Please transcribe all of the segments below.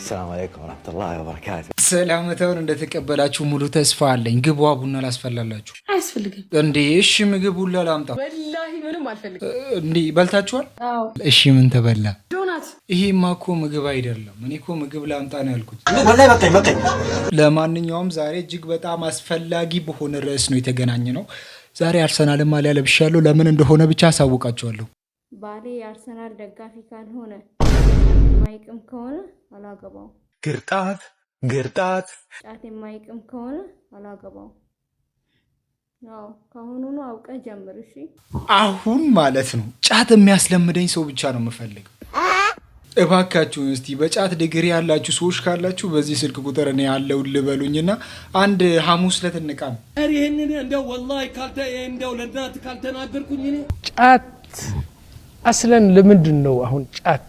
السلام عليكم ورحمة الله وبركاته. ሰላምታውን እንደተቀበላችሁ ሙሉ ተስፋ አለኝ። ግቧ፣ ቡና ላስፈላላችሁ። አያስፈልግም። እንዴ? እሺ፣ ምግብ ሁላ ላምጣ። ወላሂ ምንም አልፈልግም። እንዴ፣ በልታችኋል? አዎ። እሺ፣ ምን ተበላ? ዶናት። ይሄማ እኮ ምግብ አይደለም። እኔ እኮ ምግብ ላምጣ ነው ያልኩት። والله በቃኝ በቃኝ። ለማንኛውም ዛሬ እጅግ በጣም አስፈላጊ በሆነ ርዕስ ነው የተገናኘነው። ዛሬ አርሰናልን ማሊያ ለብሻለሁ። ለምን እንደሆነ ብቻ አሳውቃችኋለሁ። ባሌ የአርሰናል ደጋፊ ካልሆነ፣ የማይቅም ከሆነ አላገባውም። ግርጣት ግርጣት። ጫት የማይቅም ከሆነ አላገባውም። አዎ፣ ከአሁኑኑ አውቀህ ጀምር። እሺ። አሁን ማለት ነው ጫት የሚያስለምደኝ ሰው ብቻ ነው የምፈልገው። እባካችሁን እስቲ በጫት ዲግሪ ያላችሁ ሰዎች ካላችሁ በዚህ ስልክ ቁጥር እኔ ያለውን ልበሉኝና አንድ ሐሙስ ዕለት እንቃም። ይህንን እንደው ወላሂ ካልተ እንደው ለእናትህ ካልተናገርኩኝ እኔ ጫት አስለን ለምንድን ነው አሁን ጫት?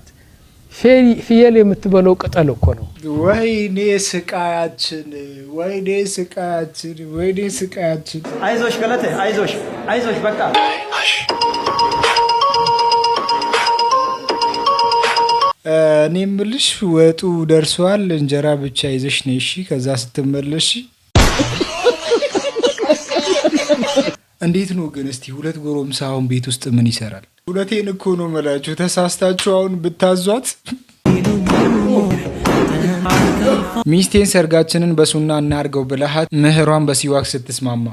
ፍየል የምትበለው ቅጠል እኮ ነው። ወይኔ ስቃያችን፣ ወይኔ ስቃያችን፣ ወይኔ ስቃያችን። አይዞሽ ገለቴ፣ አይዞሽ፣ አይዞሽ በቃ። እኔ የምልሽ ወጡ ደርሷል፣ እንጀራ ብቻ ይዘሽ ነይ እሺ። ከዛ ስትመለሽ እንዴት ነው ግን እስቲ ሁለት ጎረምሳ አሁን ቤት ውስጥ ምን ይሰራል? እውነቴን እኮ ነው የምላችሁ። ተሳስታችሁ አሁን ብታዟት ሚስቴን ሰርጋችንን በሱና እናርገው ብለሃት ምህሯን በሲዋክ ስትስማማ፣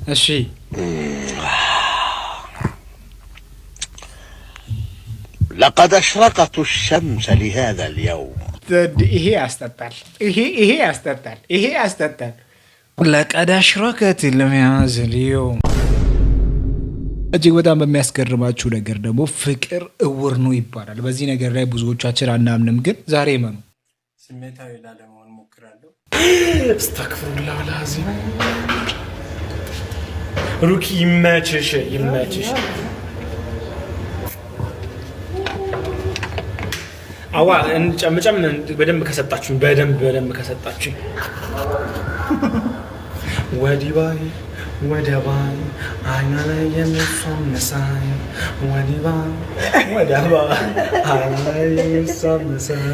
እሺ። لقد أشرقت الشمس لهذا اليوم. ይሄ ያስጠጣል። ይሄ ያስጠጣል። ይሄ ያስጠጣል። لقد أشرقت لهذا اليوم። እጅግ በጣም በሚያስገርማችሁ ነገር ደግሞ ፍቅር እውር ነው ይባላል። በዚህ ነገር ላይ ብዙዎቻችን አናምንም፣ ግን ዛሬ እመኑ። ስሜታዊ ላለመሆን ሞክራለሁ። أستغفر الله العظيم። ሩኪ ይመችሽ፣ ይመችሽ። አዋ ጨምጨም በደንብ ከሰጣችሁኝ፣ በደንብ በደንብ ከሰጣችሁኝ፣ ወዲህ ባይ ወዲያ ባይ አይና ላይ የነሷን መሳይ፣ ወዲህ ባይ ወዲያ ባይ አይና ላይ የነሷን መሳይ።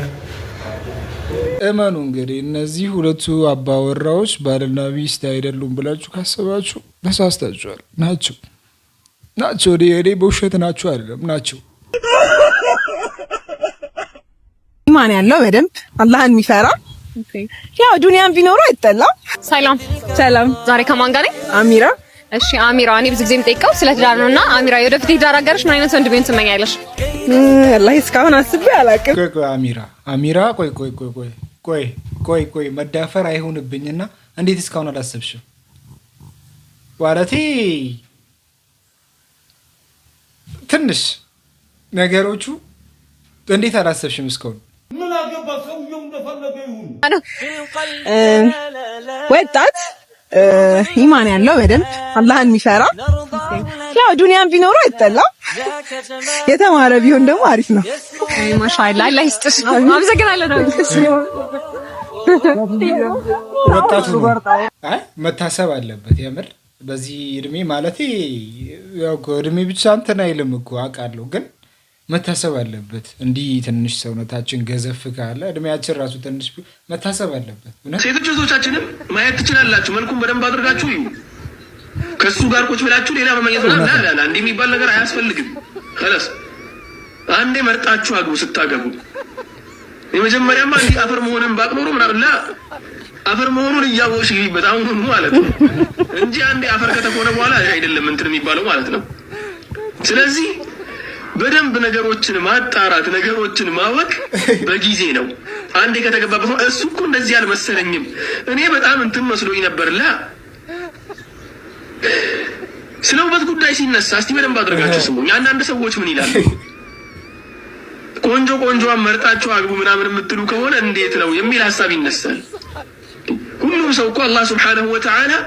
እመኑ እንግዲህ እነዚህ ሁለቱ አባወራዎች ባልና ሚስት አይደሉም ብላችሁ ካሰባችሁ ተሳስታችኋል። ናቸው፣ ናቸው። እኔ በውሸት ናቸው አይደለም፣ ናቸው። ኢማን ያለው፣ በደንብ አላህን የሚፈራ፣ ያው ዱንያም ቢኖረው አይጠላም። ሰላም። ሰላም። ዛሬ ከማን ጋር ነኝ? አሚራ። እሺ አሚራ፣ እኔ ብዙ ጊዜ የምጠይቀው ስለ ትዳር ነው እና አሚራ፣ የወደፊት የትዳር አጋርሽ ምን አይነት ወንድ ቢሆን ትመኛለሽ? ወላሂ እስካሁን አስቤ አላውቅም። ቆይ ቆይ አሚራ፣ አሚራ፣ ቆይ ቆይ ቆይ ቆይ ቆይ ቆይ ቆይ፣ መዳፈር አይሁንብኝና እንዴት እስካሁን አላሰብሽም? ማለቴ ትንሽ ነገሮቹ እንዴት አላሰብሽም እስካሁን? ምን አገባ? ሰውየው እንደፈለገ ይሁን። ወጣት፣ ኢማን ያለው፣ በደንብ አላህን የሚፈራ፣ ያው ዱንያም ቢኖረው አይጠላም። የተማረ ቢሆን ደግሞ አሪፍ ነው። ማሻአላ፣ አላህ ይስጥሽ። አመሰግናለሁ። ወጣቱ ነው። አይ መታሰብ አለበት የምር በዚህ እድሜ፣ ማለቴ ያው እኮ እድሜ ብቻ እንትን አይልም እኮ አውቃለሁ፣ ግን መታሰብ አለበት። እንዲህ ትንሽ ሰውነታችን ገዘፍ ካለ እድሜያችን ራሱ ትንሽ መታሰብ አለበት። እውነት። ሴቶች እህቶቻችንም ማየት ትችላላችሁ። መልኩን በደንብ አድርጋችሁ እዩ። ከእሱ ጋር ቁጭ ብላችሁ ሌላ መመኘት ምናምን لا لا፣ እንዲህ የሚባል ነገር አያስፈልግም። خلاص፣ አንዴ መርጣችሁ አግቡ። ስታገቡ የመጀመሪያማ እንዲህ አፈር መሆንን ባቅ ኖሮ ምናምን لا፣ አፈር መሆኑን እያወቅሽ ግቢበት አሁን ማለት ነው እንጂ አንዴ አፈር ከተኮነ በኋላ አይደለም እንትን የሚባለው ማለት ነው። ስለዚህ በደንብ ነገሮችን ማጣራት፣ ነገሮችን ማወቅ በጊዜ ነው። አንዴ ከተገባበት እሱ እኮ እንደዚህ አልመሰለኝም፣ እኔ በጣም እንትን መስሎኝ ነበር። لا፣ ስለ ውበት ጉዳይ ሲነሳ እስቲ በደንብ አድርጋችሁ ስሙኝ። አንዳንድ ሰዎች ምን ይላሉ? ቆንጆ ቆንጆዋን መርጣችሁ አግቡ ምናምን የምትሉ ከሆነ እንዴት ነው የሚል ሀሳብ ይነሳል። ሁሉም ሰው እኮ አላህ سبحانه وتعالى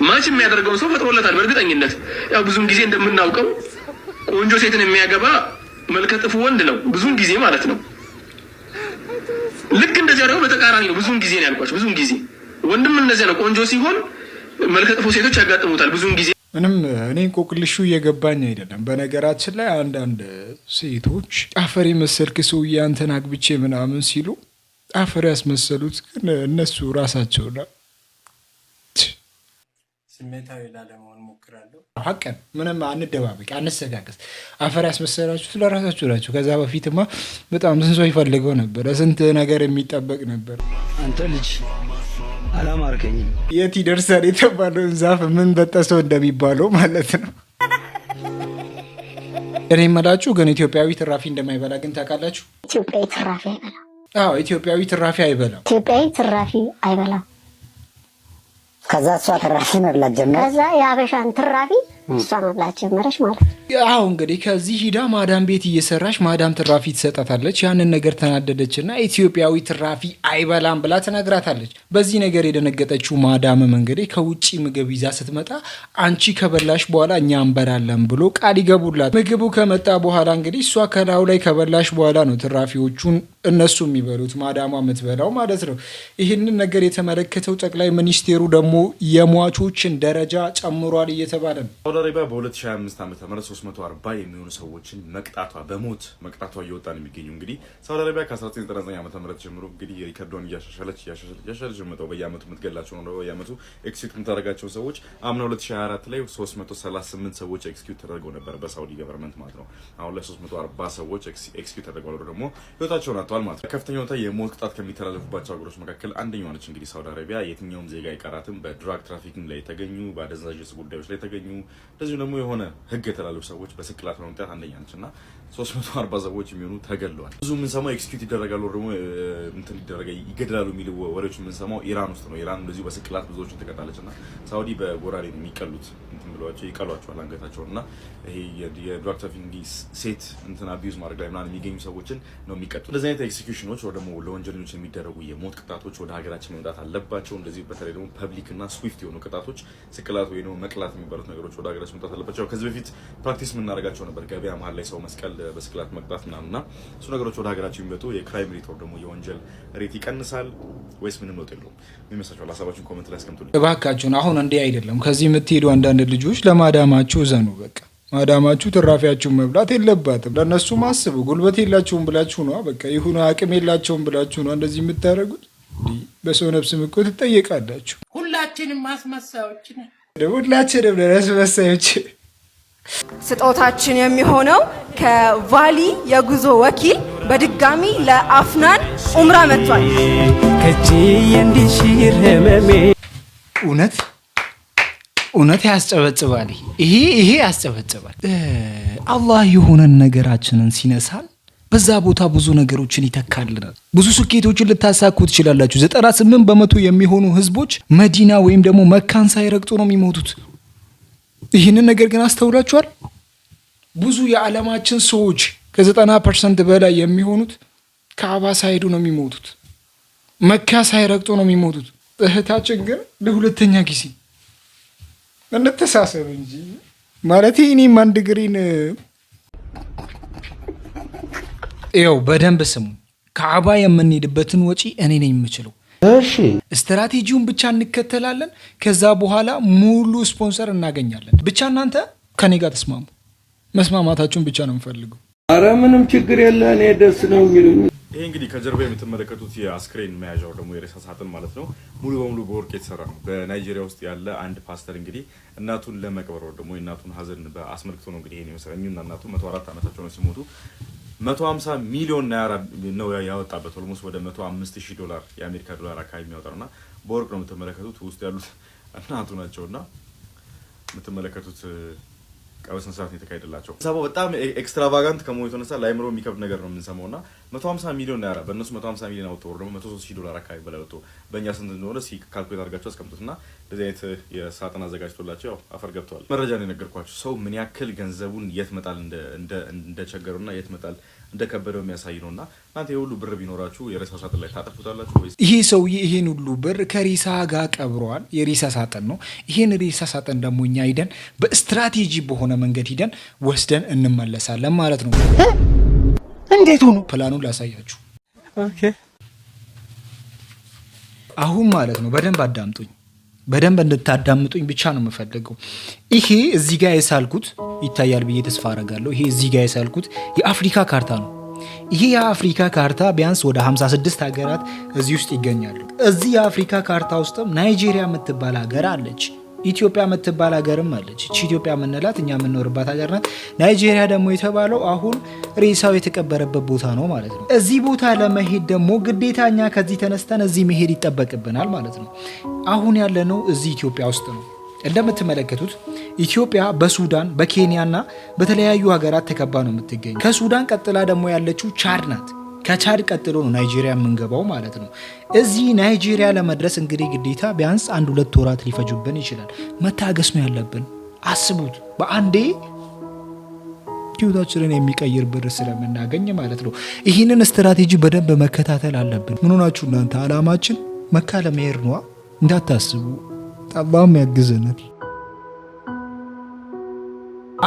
match የሚያደርገውን ሰው ፈጥሮለታል። በእርግጠኝነት ያው ብዙን ጊዜ እንደምናውቀው ቆንጆ ሴትን የሚያገባ መልከ ጥፉ ወንድ ነው፣ ብዙን ጊዜ ማለት ነው። ልክ እንደዚያ ደግሞ በተቃራኒ ነው። ብዙን ጊዜ ነው ያልኳቸው። ብዙን ጊዜ ወንድም እንደዚያ ነው። ቆንጆ ሲሆን መልከ ጥፉ ሴቶች ያጋጥሙታል ብዙን ጊዜ። ምንም እኔ እንቆቅልሹ እየገባኝ አይደለም። በነገራችን ላይ አንዳንድ ሴቶች አፈር የመሰልክ ሰውዬ አንተን አግብቼ ምናምን ሲሉ አፈር ያስመሰሉት ግን እነሱ ራሳቸው ነው። ስሜታዊ ላለመሆን ሞክራለሁ። ሀቀን ምንም አንደባበቅ፣ አንሰጋገስ። አፈር ያስመሰላችሁት ለራሳችሁ ናቸው። ከዛ በፊትማ በጣም ስንት ሰው ይፈልገው ነበር፣ ስንት ነገር የሚጠበቅ ነበር። አንተ ልጅ አላማርከኝም። የት ይደርሳል የተባለውን ዛፍ ምን በጠሰው እንደሚባለው ማለት ነው። እኔ የምላችሁ ግን ኢትዮጵያዊ ትራፊ እንደማይበላ ግን ታውቃላችሁ? ኢትዮጵያዊ ትራፊ አይበላም። አዎ፣ ኢትዮጵያዊ ትራፊ አይበላም። ኢትዮጵያዊ ትራፊ አይበላም። ከዛ እሷ ትራፊ መብላት ጀመረች። ከዛ የአበሻን ትራፊ እሷ መብላት ጀመረች ማለት ነው። አዎ፣ እንግዲህ ከዚህ ሂዳ ማዳም ቤት እየሰራች ማዳም ትራፊ ትሰጣታለች። ያንን ነገር ተናደደች እና ኢትዮጵያዊ ትራፊ አይበላም ብላ ትነግራታለች። በዚህ ነገር የደነገጠችው ማዳምም እንግዲህ ከውጭ ምግብ ይዛ ስትመጣ አንቺ ከበላሽ በኋላ እኛ እንበላለን ብሎ ቃል ይገቡላት። ምግቡ ከመጣ በኋላ እንግዲህ እሷ ከላዩ ላይ ከበላሽ በኋላ ነው ትራፊዎቹን እነሱ የሚበሉት፣ ማዳሟ የምትበላው ማለት ነው። ይህንን ነገር የተመለከተው ጠቅላይ ሚኒስቴሩ ደግሞ የሟቾችን ደረጃ ጨምሯል እየተባለ ነው። ሳውዲ አረቢያ በ2025 ዓ ም 340 የሚሆኑ ሰዎችን መቅጣቷ፣ በሞት መቅጣቷ እየወጣ ነው የሚገኙ። እንግዲህ ሳውዲ አረቢያ ከ1999 ዓ ም ጀምሮ እንግዲህ ሪከርዷን እያሻሻለች እያሻሻለች እያሻሻለች የመጣው በየአመቱ የምትገላቸው ነው፣ በየአመቱ execute የምታደርጋቸው ሰዎች። አምና 2024 ላይ 338 ሰዎች execute ተደርገው ነበር በሳውዲ government ማለት ነው። አሁን ላይ 340 ሰዎች execute ተደርገዋል፣ ደግሞ ህይወታቸውን አጥተዋል ማለት ነው። ከፍተኛ ሁኔታ የሞት ቅጣት ከሚተላለፉባቸው ሀገሮች መካከል አንደኛዋ ነች። እንግዲህ ሳውዲ አረቢያ የትኛውም ዜጋ አይቀራትም። በ drug trafficking ላይ የተገኙ፣ በአደንዛዥ እጽ ጉዳዮች ላይ የተገኙ፣ እንደዚሁም ደግሞ የሆነ ህግ የተላለፉ ሰዎች በስቅላት በመቅጣት አንደኛ ነች እና 340 ሰዎች የሚሆኑ ተገድለዋል። ብዙ የምንሰማው execute ይደረጋሉ ደግሞ እንትን ይደረገ ይገድላሉ የሚሉ ወሬዎች የምንሰማው ኢራን ውስጥ ነው። ኢራን እንደዚሁ በስቅላት ብዙዎችን ትቀጣለች እና ሳውዲ በጎራዴ ነው የሚቀሉት፣ እንትን ብለዋቸው ይቀሏቸዋል አንገታቸውን። እና ይሄ የ drug trafficking፣ ሴት እንትን abuse ማድረግ ላይ ምናምን የሚገኙ ሰዎችን ነው የሚቀጡት። እንደዚህ አይነት execution ኖች ወይ ደግሞ ለወንጀለኞች የሚደረጉ የሞት ቅጣቶች ወደ ሀገራችን መምጣት አለባቸው። እንደዚህ በተለይ ደግሞ public እና swift የሆኑ ቅጣቶች፣ ስቅላት ወይ ደግሞ መቅላት የሚባሉት ነገሮች ወደ ሀገራችን መምጣት አለባቸው። ከዚህ በፊት practice የምናደርጋቸው ነበር፣ ገበያ መሀል ላይ ሰው መስቀል፣ በስቅላት መቅጣት ምናምን። እና እሱ ነገሮች ወደ ሀገራችን የሚመጡ የ crime rate ወይ ደግሞ የወንጀል rate ይቀንሳል ወይስ ምንም ለውጥ የለውም? ምን ይመስላችኋል? ሀሳባችሁን comment ላይ አስቀምጡልኝ። እባካችሁን አሁን እንዲህ አይደለም። ከዚህ የምትሄዱ አንዳንድ ልጆች ለማዳማችሁ እዘኑ። በቃ ማዳማችሁ ትራፊያችሁን መብላት የለባትም። ለእነሱ ማስቡ። ጉልበት የላቸውም ብላችሁ ነው፣ በቃ ይሁን አቅም የላቸውም ብላችሁ ነው እንደዚህ የምታደርጉት። እንዲህ በሰው ነፍስም እኮ ትጠየቃላችሁ። ሁላችንም ማስመሳዮች ነን። ሁላችንም ነን አስመሳዮች። ስጦታችን የሚሆነው ከቫሊ የጉዞ ወኪል በድጋሚ ለአፍናን ኡምራ መጥቷል። ከእጅ እንዲሽር ህመሜ። እውነት እውነት ያስጨበጭባል። ይሄ ያስጨበጭባል። አላህ የሆነን ነገራችንን ሲነሳን በዛ ቦታ ብዙ ነገሮችን ይተካልናል። ብዙ ስኬቶችን ልታሳኩ ትችላላችሁ። 98% የሚሆኑ ህዝቦች መዲና ወይም ደግሞ መካን ሳይረግጡ ነው የሚሞቱት። ይህንን ነገር ግን አስተውላችኋል? ብዙ የዓለማችን ሰዎች ከ90% በላይ የሚሆኑት ካዕባ ሳይሄዱ ነው የሚሞቱት። መካ ሳይረግጡ ነው የሚሞቱት። እህታችን ግን ለሁለተኛ ጊዜ፣ እንተሳሰብ እንጂ፣ ማለት እኔም አንድ ግሪን ይኸው በደንብ ስሙ። ካዕባ የምንሄድበትን ወጪ እኔ ነኝ የምችለው። እሺ። ስትራቴጂውን ብቻ እንከተላለን። ከዛ በኋላ ሙሉ ስፖንሰር እናገኛለን። ብቻ እናንተ ከኔ ጋር ተስማሙ። መስማማታችሁን ብቻ ነው የምፈልገው። አረ ምንም ችግር የለ፣ እኔ ደስ ነው የሚሉኝ። ይሄ እንግዲህ ከጀርባ የምትመለከቱት የአስክሬን መያዣው ደግሞ የሬሳ ሳጥን ማለት ነው። ሙሉ በሙሉ በወርቅ የተሰራ ነው። በናይጄሪያ ውስጥ ያለ አንድ ፓስተር እንግዲህ እናቱን ለመቅበር ደግሞ የእናቱን ሀዘን አስመልክቶ ነው እንግዲህ ይሄን የመሰለ። እኚሁ እናቱ 104 ዓመታቸው ነው ሲሞቱ። 150 ሚሊዮን ናይራ ነው ያወጣበት። Almost ወደ 105 ሺህ ዶላር፣ የአሜሪካ ዶላር አካባቢ የሚያወጣ ነው እና በወርቅ ነው የምትመለከቱት። ውስጥ ያሉት እናቱ ናቸው እና የምትመለከቱት ቀብር ስነ ስርዓት የተካሄደላቸው ሰባው በጣም extravagant ከመሆኑ የተነሳ ለአይምሮ የሚከብድ ነገር ነው የምንሰማው። እና 150 ሚሊዮን ናይራ፣ በእነሱ 150 ሚሊዮን አውጥቶ ደግሞ 103 ሺህ ዶላር አካባቢ በላይ ወጥቶ በእኛ ስንት እንደሆነ እስኪ calculate አድርጋችሁ አስቀምጡት። እና እንደዚህ አይነት የሳጥን አዘጋጅቶላቸው ያው አፈር ገብተዋል። መረጃ ነው የነገርኳችሁ። ሰው ምን ያክል ገንዘቡን የት መጣል እንደቸገረው እና የት መጣል እንደከበደው የሚያሳይ ነው። እና እናንተ የሁሉ ብር ቢኖራችሁ የሬሳ ሳጥን ላይ ታጠፉታላችሁ ወይ? ይሄ ሰውዬ ይሄን ሁሉ ብር ከሬሳ ጋር ቀብረዋል። የሬሳ ሳጥን ነው። ይሄን ሬሳ ሳጥን ደግሞ እኛ ሂደን በስትራቴጂ በሆነ መንገድ ሂደን ወስደን እንመለሳለን ማለት ነው። እንዴት ሆኖ? ፕላኑን ላሳያችሁ አሁን ማለት ነው። በደንብ አዳምጡኝ። በደንብ እንድታዳምጡኝ ብቻ ነው የምፈልገው። ይሄ እዚህ ጋር የሳልኩት ይታያል ብዬ ተስፋ አረጋለሁ። ይሄ እዚህ ጋር የሳልኩት የአፍሪካ ካርታ ነው። ይሄ የአፍሪካ ካርታ ቢያንስ ወደ 56 ሀገራት እዚህ ውስጥ ይገኛሉ። እዚህ የአፍሪካ ካርታ ውስጥም ናይጄሪያ የምትባል ሀገር አለች። ኢትዮጵያ የምትባል ሀገርም አለች። እቺ ኢትዮጵያ የምንላት እኛ የምንኖርባት ሀገር ናት። ናይጄሪያ ደግሞ የተባለው አሁን ሬሳው የተቀበረበት ቦታ ነው ማለት ነው። እዚህ ቦታ ለመሄድ ደግሞ ግዴታ እኛ ከዚህ ተነስተን እዚህ መሄድ ይጠበቅብናል ማለት ነው። አሁን ያለነው እዚህ ኢትዮጵያ ውስጥ ነው። እንደምትመለከቱት ኢትዮጵያ በሱዳን፣ በኬንያና በተለያዩ ሀገራት ተከባ ነው የምትገኘው። ከሱዳን ቀጥላ ደግሞ ያለችው ቻድ ናት። ከቻድ ቀጥሎ ነው ናይጄሪያ የምንገባው ማለት ነው። እዚህ ናይጄሪያ ለመድረስ እንግዲህ ግዴታ ቢያንስ 1-2 ወራት ሊፈጁብን ይችላል። መታገስ ነው ያለብን። አስቡት፣ በአንዴ ህይወታችንን የሚቀይር ብር ስለምናገኝ ማለት ነው። ይህንን ስትራቴጂ በደንብ መከታተል አለብን። ምን ሆናችሁ እናንተ? አላማችን መካ ለመሄድ ነዋ። እንዳታስቡ፣ አላህም ያግዘናል።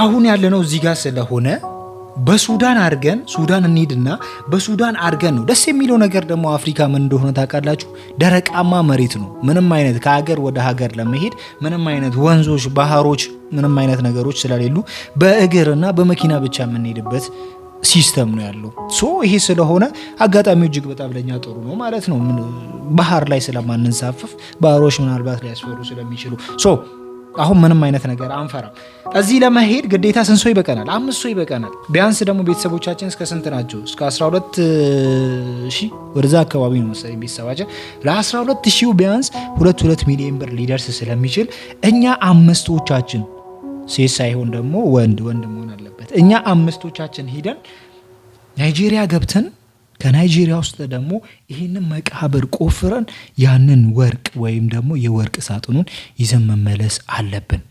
አሁን ያለነው እዚህ ጋር ስለሆነ በሱዳን አድርገን ሱዳን እንሂድና በሱዳን አድርገን ነው። ደስ የሚለው ነገር ደግሞ አፍሪካ ምን እንደሆነ ታውቃላችሁ? ደረቃማ መሬት ነው። ምንም አይነት ከሀገር ወደ ሀገር ለመሄድ ምንም አይነት ወንዞች፣ ባህሮች፣ ምንም አይነት ነገሮች ስለሌሉ በእግርና በመኪና ብቻ የምንሄድበት system ነው ያለው። So ይሄ ስለሆነ አጋጣሚው እጅግ በጣም ለኛ ጥሩ ነው ማለት ነው። ባህር ላይ ስለማንንሳፈፍ፣ ባህሮች ምናልባት ሊያስፈሩ ስለሚችሉ፣ so አሁን ምንም አይነት ነገር አንፈራም። እዚህ ለመሄድ ግዴታ ስንት ሰው ይበቃናል? አምስት ሰው ይበቃናል። ቢያንስ ደግሞ ቤተሰቦቻችን እስከ ስንት ናቸው? እስከ 12 ሺህ ወደዛ አካባቢ ነው መሰለኝ ቤተሰባችን። ለ12 ሺው ቢያንስ 2 2 ሚሊዮን ብር ሊደርስ ስለሚችል እኛ አምስቶቻችን፣ ሴት ሳይሆን ደግሞ ወንድ ወንድ መሆን አለበት። እኛ አምስቶቻችን ሂደን ናይጄሪያ ገብተን ከናይጄሪያ ውስጥ ደግሞ ይህንን መቃብር ቆፍረን ያንን ወርቅ ወይም ደግሞ የወርቅ ሳጥኑን ይዘን መመለስ አለብን።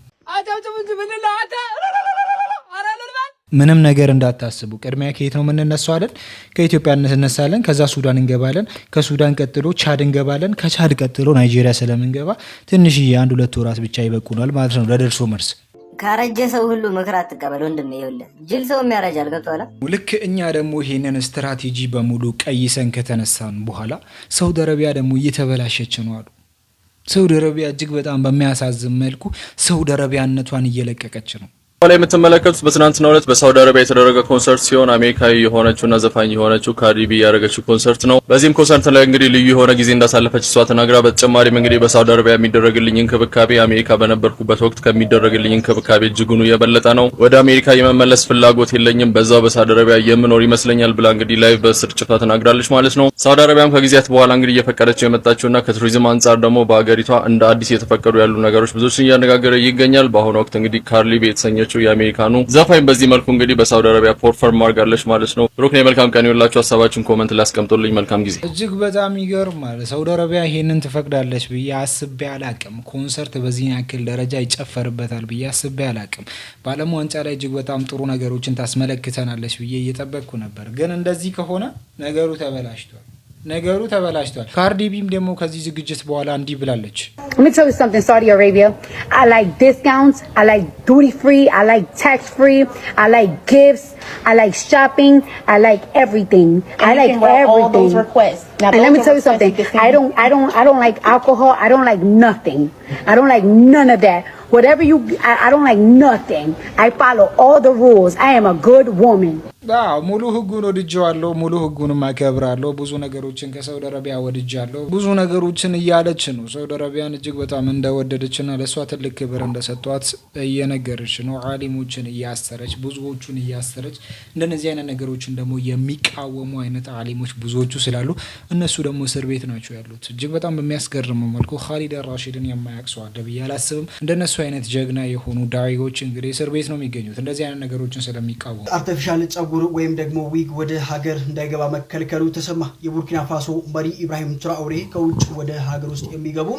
ምንም ነገር እንዳታስቡ። ቅድሚያ ከየት ነው የምንነሳው አለን? ከኢትዮጵያ እንነሳለን። ከዛ ሱዳን እንገባለን። ከሱዳን ቀጥሎ ቻድ እንገባለን። ከቻድ ቀጥሎ ናይጄሪያ ስለምንገባ ትንሽዬ 1-2 ወራት ብቻ ይበቁናል ማለት ነው ለደርሶ መልስ። ካረጀ ሰው ሁሉ ምክር አትቀበል ወንድሜ። ይኸውልህ ጅል ሰውም ያረጃል። ገብቶሃል? ልክ እኛ ደግሞ ይሄንን ስትራቴጂ በሙሉ ቀይሰን ከተነሳን በኋላ ሳውዲ አረቢያ ደግሞ እየተበላሸች ነው አሉ። ሳውዲ አረቢያ እጅግ በጣም በሚያሳዝን መልኩ ሳውዲ አረቢያነቷን እየለቀቀች ነው። ላይ የምትመለከቱት በትናንትናው ዕለት በሳውዲ አረቢያ የተደረገ ኮንሰርት ሲሆን አሜሪካዊ የሆነችውና ዘፋኝ የሆነችው ካርዲ ቢ ያደረገችው ኮንሰርት ነው። በዚህም ኮንሰርት ላይ እንግዲህ ልዩ የሆነ ጊዜ እንዳሳለፈች እሷ ተናግራ፣ በተጨማሪም እንግዲህ በሳውዲ አረቢያ የሚደረግልኝ እንክብካቤ አሜሪካ በነበርኩበት ወቅት ከሚደረግልኝ እንክብካቤ እጅጉን የበለጠ ነው። ወደ አሜሪካ የመመለስ ፍላጎት የለኝም፣ በዛው በሳውዲ አረቢያ የምኖር ይመስለኛል ብላ እንግዲህ live በስርጭቷ ተናግራለች ማለት ነው። ሳውዲ አረቢያም ከጊዜያት በኋላ እንግዲህ እየፈቀደችው የመጣችውና ከቱሪዝም አንጻር ደግሞ በሀገሪቷ እንደ አዲስ የተፈቀዱ ያሉ ነገሮች ብዙዎችን እያነጋገረ ይገኛል። በአሁኑ ወቅት እንግዲህ ካርዲ ቢ የተሰኘችው የአሜሪካኑ ዘፋኝ በዚህ መልኩ እንግዲህ በሳውዲ አረቢያ perform አድርጋለች ማለት ነው። ብሩክ ነኝ። መልካም ቀን ይሁንላችሁ። ሀሳባችሁን comment ላይ አስቀምጡልኝ። መልካም ጊዜ። እጅግ በጣም ይገርማል። ሳውዲ አረቢያ ይሄንን ትፈቅዳለች ብዬ አስቤ አላቅም። ኮንሰርት በዚህ ያክል ደረጃ ይጨፈርበታል ብዬ አስቤ አላቅም። በዓለም ዋንጫ ላይ እጅግ በጣም ጥሩ ነገሮችን ታስመለክተናለች ብዬ እየጠበቅኩ ነበር። ግን እንደዚህ ከሆነ ነገሩ ተበላሽቷል። ነገሩ ተበላሽቷል። ካርዲ ቢም ደግሞ ከዚህ ዝግጅት በኋላ እንዲህ ብላለች። Let me tell you something, Saudi Arabia. I like discounts. I like duty free. I like tax free. I like gifts. I like shopping. I like everything. And I you like can write all everything. those requests. Now, And let those me are tell you requests something. you can send I don't, I don't, I don't like alcohol. I don't like nothing. I don't like none of that. Whatever you, I don't like nothing. I follow all the rules. I am a good woman. አዎ፣ ሙሉ ህጉን ወድጄዋለሁ፣ ሙሉ ህጉንም አከብራለሁ። ብዙ ነገሮችን ከሳውዲ አረቢያ ወድጃለሁ፣ ብዙ ነገሮችን እያለች ነው። ሳውዲ አረቢያን እጅግ በጣም እንደወደደችና ለእሷ ትልቅ ክብር እንደሰጧት እየነገረች ነው። አሊሞችን እያሰረች፣ ብዙዎቹን እያሰረች፣ እንደነዚህ አይነት ነገሮችን ደግሞ የሚቃወሙ አይነት አሊሞች ብዙዎቹ ስላሉ እነሱ ደግሞ እስር ቤት ናቸው ያሉት። እጅግ በጣም በሚያስገርመው መልኩ ካሊድ ራሺድን የማያውቅ ሰው አለ ብዬ አላስብም። እንደነሱ አይነት ጀግና የሆኑ ዳዒዎች እንግዲህ እስር ቤት ነው የሚገኙት እንደዚህ አይነት ነገሮችን ስለሚቃወሙ። Artificial ጸጉር ወይም ደግሞ ዊግ ወደ ሀገር እንዳይገባ መከልከሉ ተሰማ። የቡርኪና ፋሶ መሪ ኢብራሂም ትራኦሬ ከውጭ ወደ ሀገር ውስጥ የሚገቡ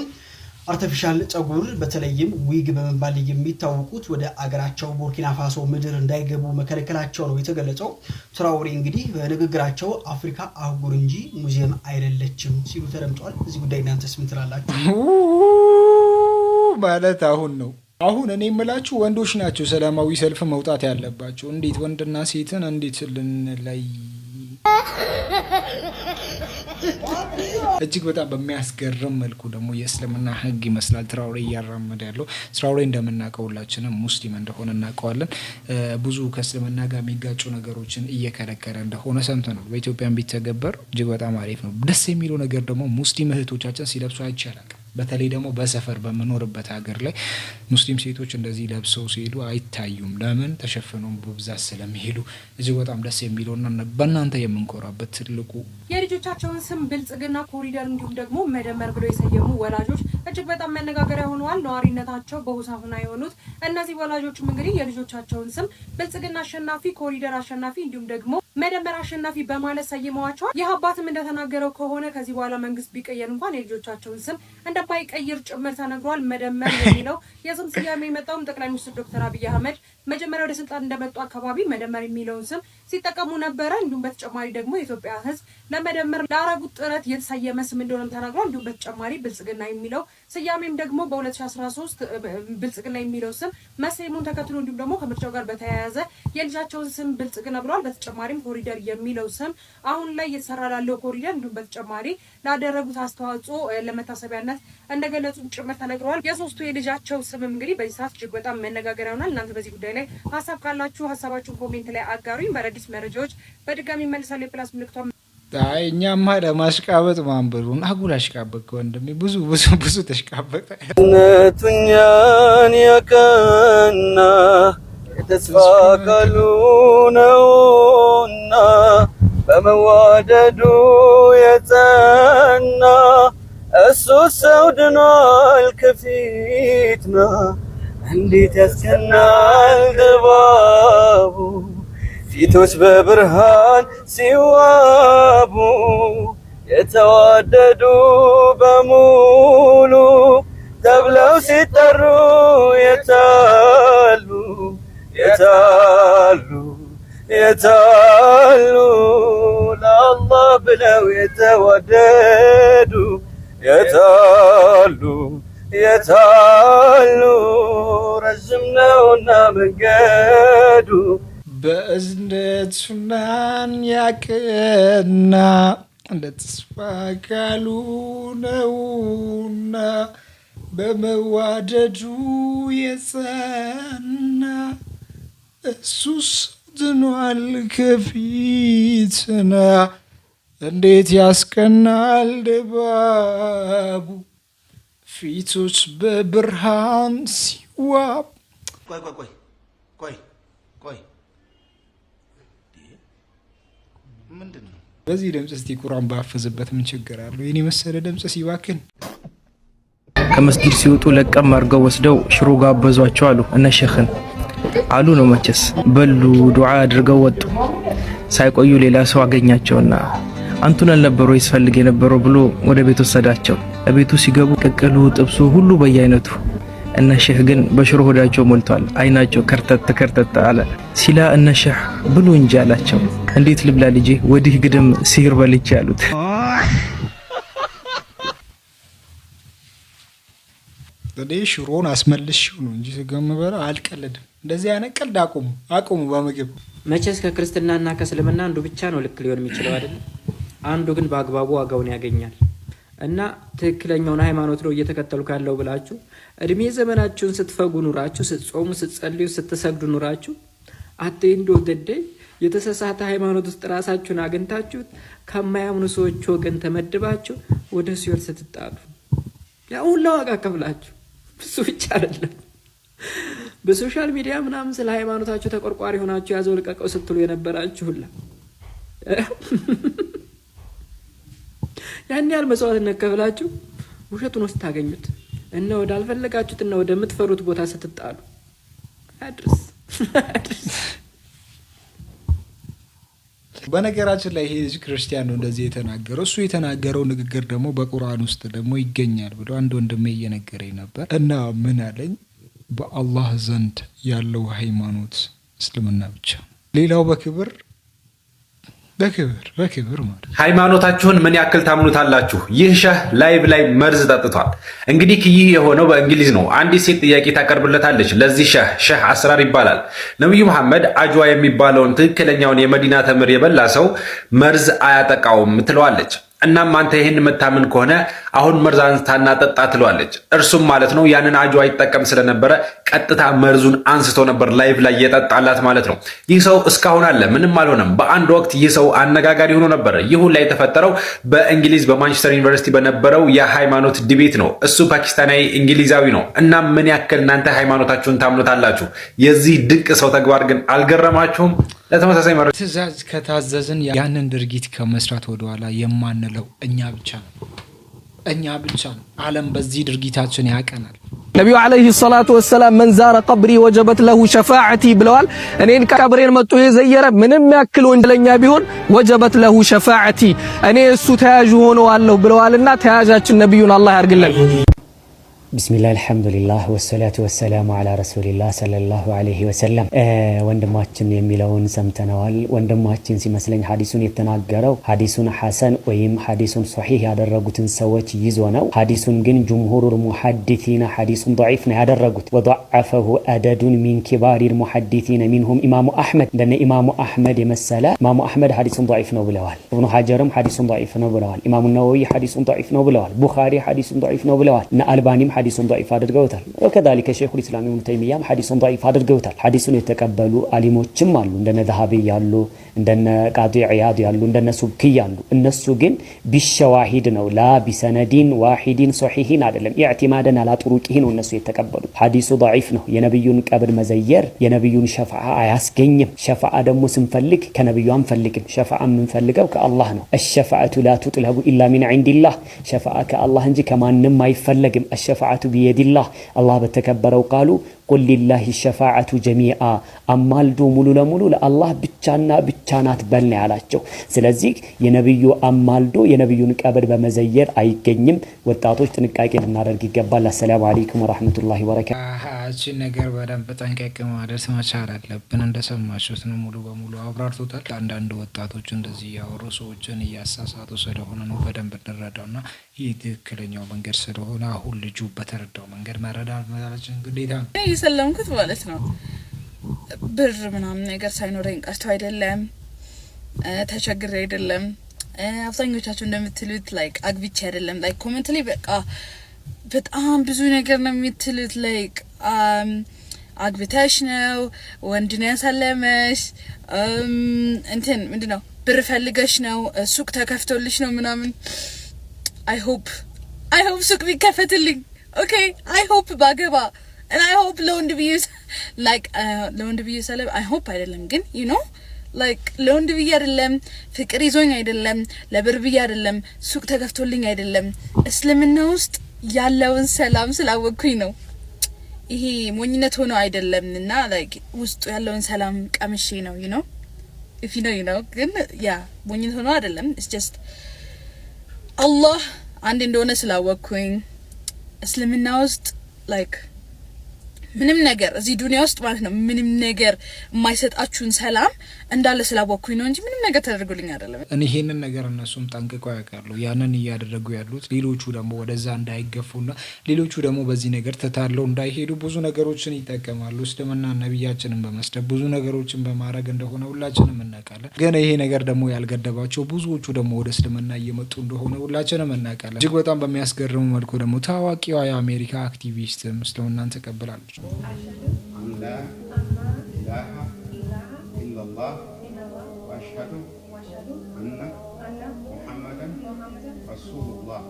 artificial ጸጉር በተለይም ዊግ በመባል የሚታወቁት ወደ አገራቸው ቡርኪና ፋሶ ምድር እንዳይገቡ መከልከላቸው ነው የተገለጸው። ትራኦሬ እንግዲህ በንግግራቸው አፍሪካ አህጉር እንጂ ሙዚየም አይደለችም ሲሉ ተደምጧል። በዚህ ጉዳይ እናንተስ ምን ትላላችሁ? ማለት አሁን ነው፣ አሁን እኔ የምላችሁ ወንዶች ናቸው ሰላማዊ ሰልፍ መውጣት ያለባቸው። እንዴት ወንድና ሴትን እንዴት ልንለይ? እጅግ በጣም በሚያስገርም መልኩ ደግሞ የእስልምና ሕግ ይመስላል ትራውሬ እያራመደ ያለው። ትራውሬ እንደምናውቀው ሁላችንም ሙስሊም እንደሆነ እናውቀዋለን። ብዙ ከእስልምና ጋር የሚጋጩ ነገሮችን እየከለከለ እንደሆነ ሰምተናል። በኢትዮጵያም ቢተገበር እጅግ በጣም አሪፍ ነው። ደስ የሚለው ነገር ደግሞ ሙስሊም እህቶቻችን ሲለብሱ አይቼ አላውቅም። በተለይ ደግሞ በሰፈር በምኖርበት ሀገር ላይ ሙስሊም ሴቶች እንደዚህ ለብሰው ሲሄዱ አይታዩም። ለምን? ተሸፍነው በብዛት ስለሚሄዱ። እጅግ በጣም ደስ የሚለውና በእናንተ የምንኮራበት ትልቁ የልጆቻቸውን ስም ብልጽግና፣ ኮሪደር እንዲሁም ደግሞ መደመር ብለው የሰየሙ ወላጆች እጅግ በጣም መነጋገሪያ ሆነዋል። ነዋሪነታቸው በሆሳዕና የሆኑት እነዚህ ወላጆችም እንግዲህ የልጆቻቸውን ስም ብልጽግና አሸናፊ፣ ኮሪደር አሸናፊ እንዲሁም ደግሞ መደመር አሸናፊ በማለት ሰይመዋቸዋል። ይህ አባትም እንደተናገረው ከሆነ ከዚህ በኋላ መንግስት ቢቀየር እንኳን የልጆቻቸውን ስም እንደማይቀይር ጭምር ተነግሯል። መደመር የሚለው የስም ስያሜ የመጣውም ጠቅላይ ሚኒስትር ዶክተር አብይ አህመድ መጀመሪያ ወደ ስልጣን እንደመጡ አካባቢ መደመር የሚለውን ስም ሲጠቀሙ ነበረ። እንዲሁም በተጨማሪ ደግሞ የኢትዮጵያ ሕዝብ ለመደመር ላረጉት ጥረት የተሰየመ ስም እንደሆነም ተናግሯል። እንዲሁም በተጨማሪ ብልጽግና የሚለው ስያሜም ደግሞ በ2013 ብልጽግና የሚለው ስም መሰየሙን ተከትሎ እንዲሁም ደግሞ ከምርጫው ጋር በተያያዘ የልጃቸውን ስም ብልጽግና ብለዋል። በተጨማሪም ኮሪደር የሚለው ስም አሁን ላይ እየተሰራ ላለው ኮሪደር እንዲሁም በተጨማሪ ላደረጉት አስተዋጽኦ ለመታሰቢያነት እንደገለጹ ጭምር ተነግረዋል። የሶስቱ የልጃቸው ስምም እንግዲህ በዚህ ሰዓት እጅግ በጣም መነጋገሪያ ሆኗል። እናንተ በዚህ ጉዳይ ላይ ሀሳብ ካላችሁ ሀሳባችሁን comment ላይ አጋሩኝ። በአዳዲስ መረጃዎች በድጋሚ እመለሳለሁ። የ plus ምልክቷ አይ፣ እኛማ ለማሽቃበጥ ማንበሩን አጉል አሽቃበቅ ወንድሜ፣ ብዙ ብዙ ብዙ ተሽቃበጠ። እነቱኛን ያቀና የተስፋ ቃሉ ነውና በመዋደዱ የጸና እሱ ሰው ድኗል ከፊትና እንዴት ያስቀናል ድባቡ ፊቶች በብርሃን ሲዋቡ የተዋደዱ በሙሉ ተብለው ሲጠሩ የታሉ የታሉ የታሉ ለአላህ ብለው የተዋደዱ የታሉ የታሉ ረዥም ነውና መንገዱ። በእዝነት ሱናን ያቀና እንደ ተስፋ ቃሉ ነውና በመዋደዱ የጸና እሱስ ድኗል ከፊትና እንዴት ያስቀናል ድባቡ ፊቶች በብርሃን ሲዋብ። ቆይ ቆይ ቆይ ቆይ ቆይ፣ ምንድን ነው? በዚህ ድምፅ እስቲ ቁርአን ባፈዝበት ምን ችግር አለው? የኔ መሰለ ድምፅ ሲባክን። ከመስጊድ ሲወጡ ለቀም አድርገው ወስደው ሽሮ ጋበዟቸው አሉ። እነ ሸኽን አሉ ነው መቼስ በሉ፣ ዱዓ አድርገው ወጡ። ሳይቆዩ ሌላ ሰው አገኛቸውና አንቱን አልነበረው ይስፈልግ የነበረው ብሎ ወደ ቤት ወሰዳቸው። እቤቱ ሲገቡ ቅቅሉ፣ ጥብሱ ሁሉ በየአይነቱ። እነ ሼህ ግን በሽሮ ሆዳቸው ሞልቷል። አይናቸው ከርተት ከርተት አለ። ሲላ እነ ሼህ ብሉ እንጂ አላቸው። እንዴት ልብላ ልጄ፣ ወዲህ ግድም ሲህር በልቼ አሉት። እኔ ሽሮን አስመልሽው ነው እንጂ ስጋ የምበላው አልቀልድም። እንደዚህ አይነት ቀልድ አቁሙ፣ አቁሙ በምግብ። መቼስ ከክርስትናና ከእስልምና አንዱ ብቻ ነው ልክ ሊሆን የሚችለው አይደለም። አንዱ ግን በአግባቡ ዋጋውን ያገኛል። እና ትክክለኛውን ሃይማኖት ነው እየተከተልኩ ያለው ብላችሁ እድሜ ዘመናችሁን ስትፈጉ ኑራችሁ፣ ስትጾሙ፣ ስትጸልዩ፣ ስትሰግዱ ኑራችሁ at the end of the day የተሳሳተ ሃይማኖት ውስጥ ራሳችሁን አግኝታችሁት ከማያምኑ ሰዎች ወገን ተመድባችሁ ወደ ሲኦል ስትጣሉ ያ ሁላ ዋጋ ከፍላችሁ፣ እሱ ብቻ አይደለም፣ በ social media ምናምን ስለ ሃይማኖታችሁ ተቆርቋሪ ሆናችሁ ያዘው ልቀቀው ስትሉ የነበራችሁ ሁላ ያን ያህል መስዋዕትነት ከፍላችሁ ውሸቱን ውስጥ ታገኙት እና ወዳልፈለጋችሁት እና ወደምትፈሩት ቦታ ስትጣሉ አድርስ አድርስ። በነገራችን ላይ ይሄ ልጅ ክርስቲያን ነው እንደዚህ የተናገረው። እሱ የተናገረው ንግግር ደግሞ በቁርአን ውስጥ ደግሞ ይገኛል ብሎ አንድ ወንድሜ እየነገረኝ ነበር። እና ምን አለኝ፣ በአላህ ዘንድ ያለው ሃይማኖት እስልምና ብቻ ነው። ሌላው በክብር በክብር በክብር ማለት ሃይማኖታችሁን ምን ያክል ታምኑታላችሁ? ይህ ሸህ live ላይ መርዝ ጠጥቷል። እንግዲህ ይህ የሆነው በእንግሊዝ ነው። አንዲት ሴት ጥያቄ ታቀርብለታለች ለዚህ ሸህ፣ ሸህ አስራር ይባላል። ነቢዩ መሐመድ አጅዋ የሚባለውን ትክክለኛውን የመዲና ተምር የበላ ሰው መርዝ አያጠቃውም ትለዋለች። እናም አንተ ይህን የምታምን ከሆነ አሁን መርዝ አንስታና ጠጣ ትለዋለች። እርሱም ማለት ነው ያንን አጅዋ ይጠቀም ስለነበረ ቀጥታ መርዙን አንስቶ ነበር live ላይ የጠጣላት ማለት ነው። ይህ ሰው እስካሁን አለ፣ ምንም አልሆነም። በአንድ ወቅት ይህ ሰው አነጋጋሪ ሆኖ ነበር። ይህ ሁላ የተፈጠረው በእንግሊዝ በማንቸስተር ዩኒቨርሲቲ በነበረው የሃይማኖት debate ነው። እሱ ፓኪስታናዊ እንግሊዛዊ ነው። እናም ምን ያክል እናንተ ሃይማኖታችሁን ታምኑታላችሁ? የዚህ ድንቅ ሰው ተግባር ግን አልገረማችሁም? ለተመሳሳይ መረጃ ትእዛዝ ከታዘዝን ያንን ድርጊት ከመስራት ወደኋላ የማንለው እኛ ብቻ ነው። እኛ ብቻ ነው። ዓለም በዚህ ድርጊታችን ያቀናል። ነቢዩ عليه الصلاة والسلام من زار قبري وجبت له شفاعتي ብለዋል። እኔን ቀብሬን መጥቶ የዘየረ ምንም ያክል ወንጀለኛ ቢሆን وجبت له شفاعتي እኔ እሱ ተያዥ ሆነዋለሁ ብለዋልና ተያዣችን ነቢዩን አላህ ያርግልን። بسم الله الحمد لله والصلاة والسلام على رسول الله صلى الله عليه وسلم። ወንድማችን የሚለውን ሰምተነዋል። ወንድማችን ሲመስለኝ ሀዲሱን የተናገረው ሀዲሱን ሐሰን ወይም ሀዲሱን ሶሒህ ያደረጉትን ሰዎች ይዞ ነው። ሀዲሱን ግን جمهور المحدثين ሀዲሱን ضዒፍ ነው ያደረጉት። وضعفه عدد من كبار المحدثين منهم ኢማሙ አሕመድ፣ እንደነ ኢማሙ አሕመድ የመሰለ፣ ኢማሙ አሕመድ ሀዲሱን ضዒፍ ነው ብለዋል። እብኑ ሀጀርም ሀዲሱን ضዒፍ ነው ብለዋል። ኢማሙ ነወዊ ሀዲሱን ضዒፍ ነው ብለዋል። ቡኻሪ ሀዲሱን ضዒፍ ነው ብለዋል። እነ አልባኒም ሐዲሱን ضዒፍ አድርገውታል። وكذلك شيخ الإسلام ኢብኑ ተይሚያም ሐዲሱን ضዒፍ አድርገውታል። ሐዲሱን የተቀበሉ አሊሞችም አሉ፣ እንደነ ዘሃቢ ያሉ፣ እንደነ ቃዲ ዒያድ ያሉ፣ እንደነ ሱብኪ ያሉ። እነሱ ግን بالشواهد ነው لا بسند واحد صحيح አይደለም። اعتمادا على طرقه ነው እነሱ የተቀበሉት። ሐዲሱ ضዒፍ ነው። የነቢዩን ቀብር መዘየር የነቢዩን ሸፋዓ አያስገኝም። ሸፋዓ ደግሞ ስንፈልግ ከነቢዩ አንፈልግም። ሸፋዓ የምንፈልገው ከአላህ ነው። الشفاعة لا تطلب إلا من عند الله፣ ሸፋዓ ከአላህ እንጂ ከማንም አይፈለግም። الشفاعة بيد الله፣ አላህ በተከበረው ቃሉ قل لله الشفاعة جميعا፣ አማልዶ ሙሉ ለሙሉ ለአላህ ብቻና ብቻ ናት በል ነው ያላቸው። ስለዚህ የነቢዩ አማልዶ የነቢዩን ቀብር በመዘየር አይገኝም። ወጣቶች ጥንቃቄ ልናደርግ ይገባል። السلام عليكم ورحمة الله وبركاته። እቺን ነገር በደንብ ጠንቀቅ ማለት መቻል አለብን። እንደሰማችሁት ነው፣ ሙሉ በሙሉ አብራርቶታል። አንዳንድ ወጣቶች እንደዚህ እያወሩ ሰዎችን እያሳሳቱ ስለሆነ ነው በደንብ እንረዳው እና ይህ ትክክለኛው መንገድ ስለሆነ አሁን ልጁ በተረዳው መንገድ መረዳት መቻላችን ግዴታ ነው። የሰለምኩት ማለት ነው ብር ምናምን ነገር ሳይኖረኝ ቀርቶ አይደለም፣ ተቸግሬ አይደለም። አብዛኞቻችሁ እንደምትሉት like አግብቼ አይደለም። Like comment ላይ በቃ በጣም ብዙ ነገር ነው የምትሉት። Like አግብተሽ ነው፣ ወንድ ነው ያሳለመሽ፣ እንትን ምንድን ነው ብር ፈልገሽ ነው፣ ሱቅ ተከፍቶልሽ ነው ምናምን። I hope ሱቅ ቢከፈትልኝ፣ okay፣ I hope ባገባ and I hope ለወንድ ብዬ like ለወንድ ብዬ ሰለም I hope አይደለም ግን like ለወንድ ብዬ አይደለም፣ ፍቅር ይዞኝ አይደለም፣ ለብር ብዬ አይደለም፣ ሱቅ ተከፍቶልኝ አይደለም። እስልምና ውስጥ ያለውን ሰላም ስላወቅኩኝ ነው። ይሄ ሞኝነት ሆኖ አይደለም እና like ውስጡ ያለውን ሰላም ቀምሼ ነው። If you know። ግን yeah ሞኝነት ሆኖ አይደለም። It's just አላህ አንድ እንደሆነ ስላወቅኩኝ፣ እስልምና ውስጥ like ምንም ነገር እዚህ ዱንያ ውስጥ ማለት ነው ምንም ነገር የማይሰጣችሁን ሰላም እንዳለ ስላወቅኩኝ ነው እንጂ ምንም ነገር ተደርጎልኝ አይደለም። እኔ ይሄንን ነገር እነሱም ጠንቅቀው ያውቃሉ። ያንን እያደረጉ ያሉት ሌሎቹ ደግሞ ወደዛ እንዳይገፉና ሌሎቹ ደግሞ በዚህ ነገር ተታለው እንዳይሄዱ ብዙ ነገሮችን ይጠቀማሉ። እስልምና ነቢያችንን በመስደብ ብዙ ነገሮችን በማድረግ እንደሆነ ሁላችንም እናውቃለን። ግን ይሄ ነገር ደግሞ ያልገደባቸው ብዙዎቹ ደግሞ ወደ እስልምና እየመጡ እንደሆነ ሁላችንም እናውቃለን። እጅግ በጣም በሚያስገርሙ መልኩ ደግሞ ታዋቂዋ የአሜሪካ አክቲቪስትም እስልምናን ተቀብላለች። أن لا إله إلا الله وأشهد أن محمدا رسول الله።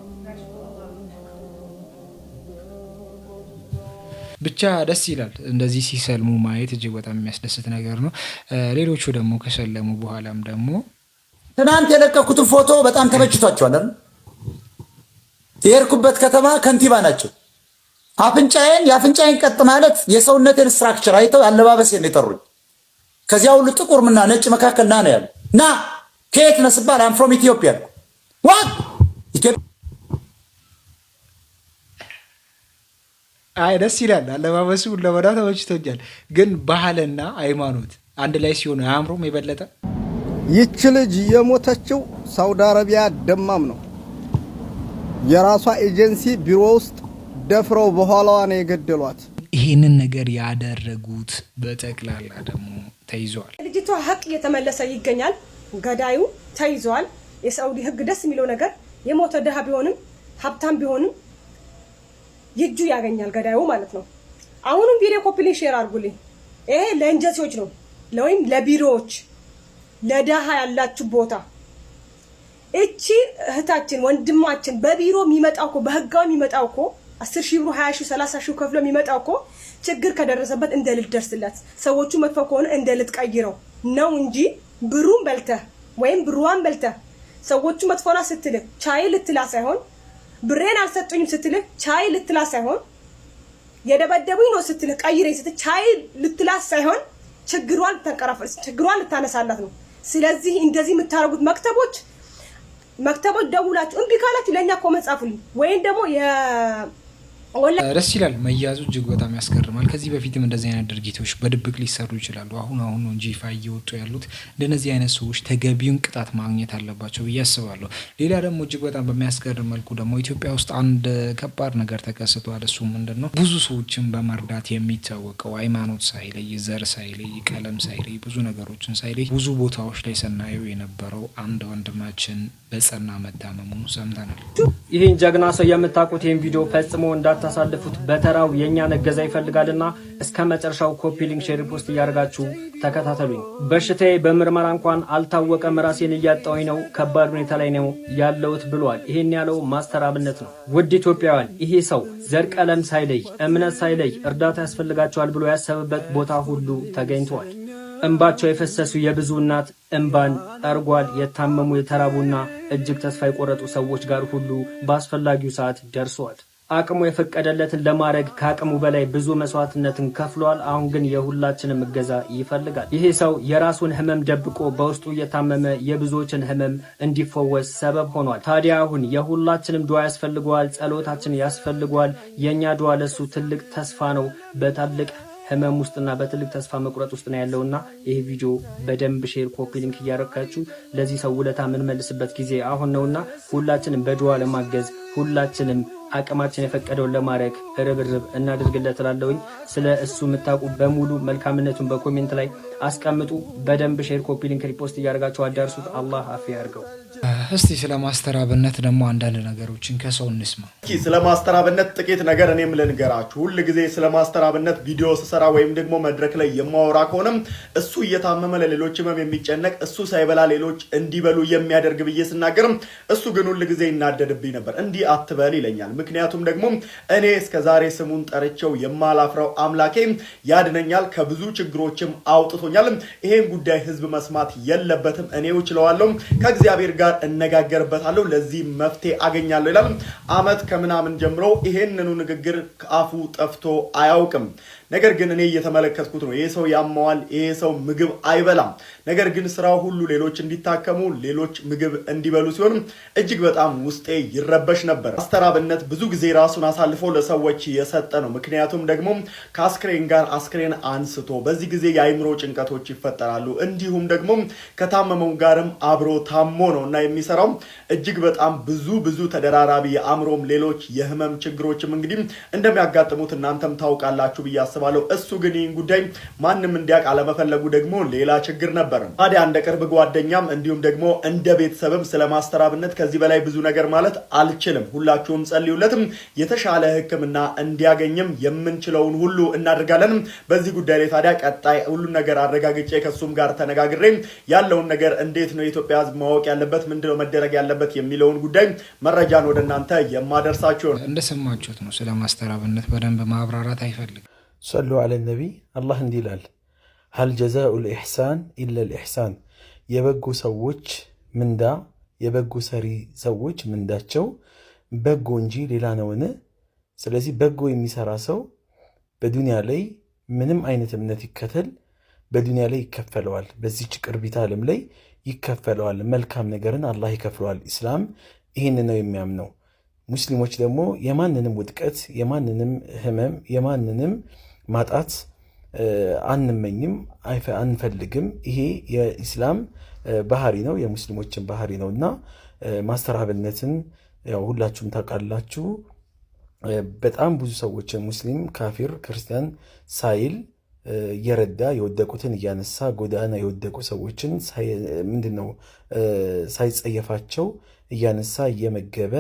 ብቻ ደስ ይላል። እንደዚህ ሲሰልሙ ማየት እጅግ በጣም የሚያስደስት ነገር ነው። ሌሎቹ ደግሞ ከሰለሙ በኋላም ደግሞ ትናንት የለቀኩትን ፎቶ በጣም ተመችቷቸዋል አይደል? የሄድኩበት ከተማ ከንቲባ ናቸው። አፍንጫዬን የአፍንጫዬን ቀጥ ማለት የሰውነቴን structure አይተው አለባበሴን ነው የጠሩኝ። ከዚያ ሁሉ ጥቁር ምና ነጭ መካከል ና ነው ያሉ። ና ከየት ነህ ስባል I'm from Ethiopia። What፣ ኢትዮጵያ? አይ ደስ ይላል። አለባበሱ ለመዳ ተመችቶኛል። ግን ባህልና ሃይማኖት አንድ ላይ ሲሆኑ አያምሩም የበለጠ? ይች ልጅ የሞተችው ሳውዲ አረቢያ ደማም ነው። የራሷ ኤጀንሲ ቢሮ ውስጥ ደፍረው በኋላዋ ነው የገደሏት። ይህንን ነገር ያደረጉት በጠቅላላ ደግሞ ተይዘዋል። ልጅቷ ሀቅ እየተመለሰ ይገኛል። ገዳዩ ተይዟል። የሳዑዲ ህግ ደስ የሚለው ነገር የሞተ ድሃ ቢሆንም ሀብታም ቢሆንም የእጁ ያገኛል ገዳዩ ማለት ነው። አሁንም ቪዲዮ copy link share አድርጉልኝ። ይሄ ለኤጀንሲዎች ነው ወይም ለቢሮዎች፣ ለድሃ ያላችሁ ቦታ። እቺ እህታችን ወንድማችን በቢሮ የሚመጣው እኮ፣ በህጋዊ የሚመጣው እኮ፣ 10,000 ብሩ፣ 20,000፣ 30,000 ከፍሎ የሚመጣው እኮ ችግር ከደረሰበት እንደ ልትደርስለት፣ ሰዎቹ መጥፎ ከሆነ እንደ ልትቀይረው ነው እንጂ ብሩን በልተህ ወይም ብሩዋን በልተህ ሰዎቹ መጥፎና ስትልህ ቻይ ልትላ ሳይሆን፣ ብሬን አልሰጡኝም ስትልህ ቻይ ልትላ ሳይሆን፣ የደበደቡኝ ነው ስትልህ ቀይረኝ ስትል ቻይ ልትላ ሳይሆን ችግሯን ልታንቀራፈ ችግሯን ልታነሳላት ነው። ስለዚህ እንደዚህ የምታደርጉት መክተቦች መክተቦች ደውላችሁ እምቢ ካላችሁ ለእኛ comment ጻፉልኝ ወይም ደግሞ ደስ ይላል። መያዙ እጅግ በጣም ያስገርማል። ከዚህ በፊትም እንደዚህ አይነት ድርጊቶች በድብቅ ሊሰሩ ይችላሉ። አሁን አሁን ነው እንጂ ይፋ እየወጡ ያሉት። እንደነዚህ አይነት ሰዎች ተገቢውን ቅጣት ማግኘት አለባቸው ብዬ አስባለሁ። ሌላ ደግሞ እጅግ በጣም በሚያስገርም መልኩ ደግሞ ኢትዮጵያ ውስጥ አንድ ከባድ ነገር ተከስቷል። እሱ ምንድን ነው? ብዙ ሰዎችን በመርዳት የሚታወቀው፣ ሃይማኖት ሳይለይ፣ ዘር ሳይለይ፣ ቀለም ሳይለይ፣ ብዙ ነገሮችን ሳይለይ ብዙ ቦታዎች ላይ ስናየው የነበረው አንድ ወንድማችን በጸና መታመሙን ሰምተናል። ይህን ጀግና ሰው የምታውቁት ይህን ቪዲዮ ፈጽሞ እንዳታሳልፉት። በተራው የእኛን እገዛ ይፈልጋልና እስከ መጨረሻው copy link፣ share፣ post እያደረጋችሁ ተከታተሉኝ። በሽታዬ በምርመራ እንኳን አልታወቀም፣ ራሴን እያጣሁኝ ነው፣ ከባድ ሁኔታ ላይ ነው ያለሁት ብሏል። ይህን ያለው ማስተር አብነት ነው። ውድ ኢትዮጵያውያን፣ ይሄ ሰው ዘር፣ ቀለም ሳይለይ፣ እምነት ሳይለይ እርዳታ ያስፈልጋቸዋል ብሎ ያሰበበት ቦታ ሁሉ ተገኝተዋል። እንባቸው የፈሰሱ የብዙ እናት እንባን ጠርጓል። የታመሙ፣ የተራቡና እጅግ ተስፋ የቆረጡ ሰዎች ጋር ሁሉ በአስፈላጊው ሰዓት ደርሷል። አቅሙ የፈቀደለትን ለማድረግ ከአቅሙ በላይ ብዙ መስዋዕትነትን ከፍሏል። አሁን ግን የሁላችንም እገዛ ይፈልጋል። ይሄ ሰው የራሱን ህመም ደብቆ በውስጡ እየታመመ የብዙዎችን ህመም እንዲፈወስ ሰበብ ሆኗል። ታዲያ አሁን የሁላችንም ዱዓ ያስፈልገዋል፣ ጸሎታችን ያስፈልገዋል። የእኛ ዱዓ ለሱ ትልቅ ተስፋ ነው። በትልቅ ህመም ውስጥና በትልቅ ተስፋ መቁረጥ ውስጥ ነው ያለውና ይህ ቪዲዮ በደንብ share፣ copy link እያረጋችሁ ለዚህ ሰው ውለታ የምንመልስበት ጊዜ አሁን ነውና ሁላችንም በዱዓ ለማገዝ፣ ሁላችንም አቅማችን የፈቀደውን ለማድረግ ርብርብ እናድርግለት እላለሁኝ። ስለ እሱ የምታውቁ በሙሉ መልካምነቱን በ comment ላይ አስቀምጡ። በደንብ share፣ copy link፣ repost እያደረጋችሁ አዳርሱት። አላህ አፊያ ያርገው። እስቲ ስለ ማስተር አብነት ደግሞ አንዳንድ ነገሮችን ከሰው እንስማ። እስኪ ስለ ማስተር አብነት ጥቂት ነገር እኔም ልንገራችሁ። ሁል ጊዜ ስለ ማስተር አብነት ቪዲዮ ስሰራ ወይም ደግሞ መድረክ ላይ የማወራ ከሆነም እሱ እየታመመ ለሌሎች ህመም የሚጨነቅ፣ እሱ ሳይበላ ሌሎች እንዲበሉ የሚያደርግ ብዬ ስናገርም እሱ ግን ሁል ጊዜ ይናደድብኝ ነበር። እንዲህ አትበል ይለኛል። ምክንያቱም ደግሞ እኔ እስከ ዛሬ ስሙን ጠርቼው የማላፍረው አምላኬ ያድነኛል፣ ከብዙ ችግሮችም አውጥቶኛል። ይሄን ጉዳይ ህዝብ መስማት የለበትም፣ እኔው እችለዋለሁ፣ ከእግዚአብሔር ጋር እነጋገርበታለሁ፣ ለዚህ መፍትሄ አገኛለሁ ይላል። አመት ከምናምን ጀምሮ ይሄንኑ ንግግር ከአፉ ጠፍቶ አያውቅም። ነገር ግን እኔ እየተመለከትኩት ነው። ይሄ ሰው ያመዋል፣ ይሄ ሰው ምግብ አይበላም። ነገር ግን ስራው ሁሉ ሌሎች እንዲታከሙ፣ ሌሎች ምግብ እንዲበሉ ሲሆን እጅግ በጣም ውስጤ ይረበሽ ነበር። ማስተር አብነት ብዙ ጊዜ ራሱን አሳልፎ ለሰዎች የሰጠ ነው። ምክንያቱም ደግሞ ከአስክሬን ጋር አስክሬን አንስቶ በዚህ ጊዜ የአይምሮ ጭንቀቶች ይፈጠራሉ። እንዲሁም ደግሞ ከታመመው ጋርም አብሮ ታሞ ነው እና የሚሰራው እጅግ በጣም ብዙ ብዙ ተደራራቢ የአእምሮም ሌሎች የህመም ችግሮችም እንግዲህ እንደሚያጋጥሙት እናንተም ታውቃላችሁ ብዬ አስባለሁ። እሱ ግን ይህን ጉዳይ ማንም እንዲያውቅ አለመፈለጉ ደግሞ ሌላ ችግር ነበር። ታዲያ እንደ ቅርብ ጓደኛም እንዲሁም ደግሞ እንደ ቤተሰብም ስለ ማስተር አብነት ከዚህ በላይ ብዙ ነገር ማለት አልችልም። ሁላችሁም ጸልዩለትም፣ የተሻለ ሕክምና እንዲያገኝም የምንችለውን ሁሉ እናደርጋለን። በዚህ ጉዳይ ላይ ታዲያ ቀጣይ ሁሉን ነገር አረጋግጬ ከእሱም ጋር ተነጋግሬ ያለውን ነገር፣ እንዴት ነው የኢትዮጵያ ሕዝብ ማወቅ ያለበት፣ ምንድነው መደረግ ያለበት የሚለውን ጉዳይ መረጃን ወደ እናንተ የማደርሳችሁ ነው። እንደሰማችሁት ነው። ስለ ማስተር አብነት በደንብ ማብራራት አይፈልግም። صلوا على النبي። አላህ እንዲህ ይላል፣ هل جزاء الإحسان إلا الإحسان፣ የበጎ ሰዎች ምንዳ፣ የበጎ ሰሪ ሰዎች ምንዳቸው በጎ እንጂ ሌላ ነውን? ስለዚህ በጎ የሚሰራ ሰው በዱንያ ላይ ምንም አይነት እምነት ይከተል በዱንያ ላይ ይከፈለዋል። በዚች ቅርቢት ዓለም ላይ ይከፈለዋል። መልካም ነገርን አላህ ይከፍለዋል። ኢስላም ይህን ነው የሚያምነው። ሙስሊሞች ደግሞ የማንንም ውድቀት፣ የማንንም ህመም፣ የማንንም ማጣት አንመኝም፣ አንፈልግም። ይሄ የኢስላም ባህሪ ነው፣ የሙስሊሞችን ባህሪ ነው። እና ማስተር አብነትን ያው ሁላችሁም ታውቃላችሁ። በጣም ብዙ ሰዎችን ሙስሊም፣ ካፊር፣ ክርስቲያን ሳይል እየረዳ፣ የወደቁትን እያነሳ፣ ጎዳና የወደቁ ሰዎችን ምንድን ነው ሳይጸየፋቸው እያነሳ፣ እየመገበ፣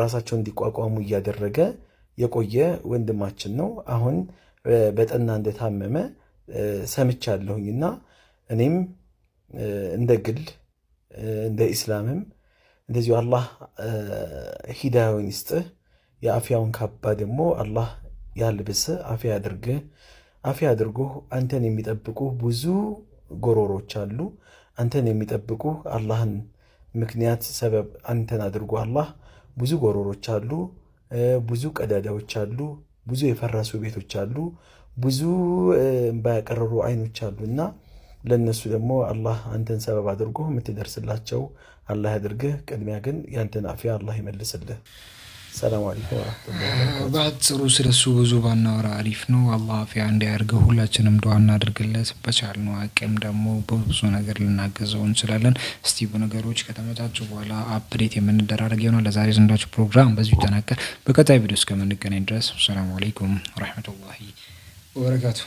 ራሳቸውን እንዲቋቋሙ እያደረገ የቆየ ወንድማችን ነው። አሁን በጠና እንደታመመ ሰምቻለሁኝ እና እኔም እንደ ግል እንደ ኢስላምም እንደዚሁ አላህ ሂዳያውን ይስጥህ፣ የአፊያውን ካባ ደግሞ አላህ ያልብስህ፣ አፊያ ያድርግህ። አፊያ አድርጎ አንተን የሚጠብቁ ብዙ ጎሮሮች አሉ። አንተን የሚጠብቁ አላህን ምክንያት ሰበብ አንተን አድርጎ አላህ ብዙ ጎሮሮች አሉ፣ ብዙ ቀዳዳዎች አሉ፣ ብዙ የፈረሱ ቤቶች አሉ፣ ብዙ እምባ ያቀረሩ አይኖች አሉ። እና ለእነሱ ደግሞ አላህ አንተን ሰበብ አድርጎ የምትደርስላቸው አላህ ያድርግህ። ቅድሚያ ግን ያንተን አፊያ አላህ ይመልስልህ። ሰላም አለይኩም ወረሕመቱላሂ ወበረካቱ። በአጭሩ ስለሱ ብዙ ባናወራ አሪፍ ነው። አላህ አፊያ እንዲያደርገው ሁላችንም ዱዓ እናድርግለት። በቻልነው አቅም ደግሞ በብዙ ነገር ልናገዘው እንችላለን። እስቲ በነገሮች ከተመቻቹ በኋላ update የምንደራረግ ይሆናል። ለዛሬ ዘንዳችሁ ፕሮግራም በዚሁ ይጠናቀል። በቀጣይ ቪዲዮ እስከምንገናኝ ድረስ ሰላሙ አለይኩም ወረሕመቱላሂ ወበረካቱ።